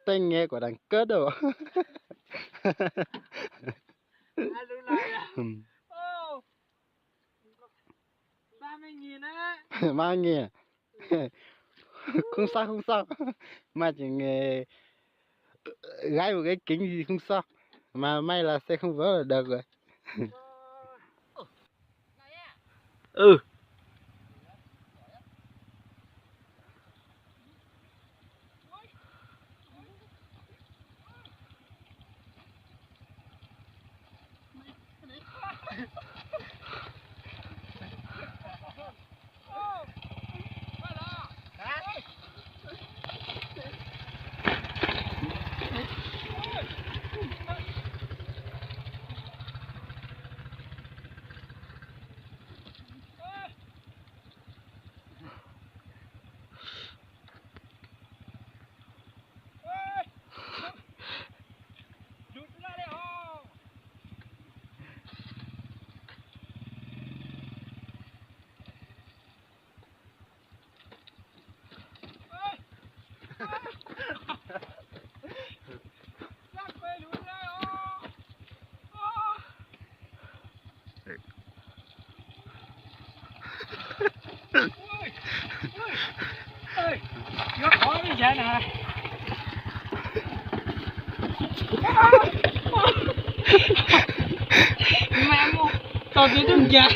Teej nge kuas dang kawb dau. Maj nyias. Khoob xob khoob xob. Maj tseem gaib ua kev keev khoob xob. Mas maj los xej khoob vawv los daws. Tos tus tub ncav.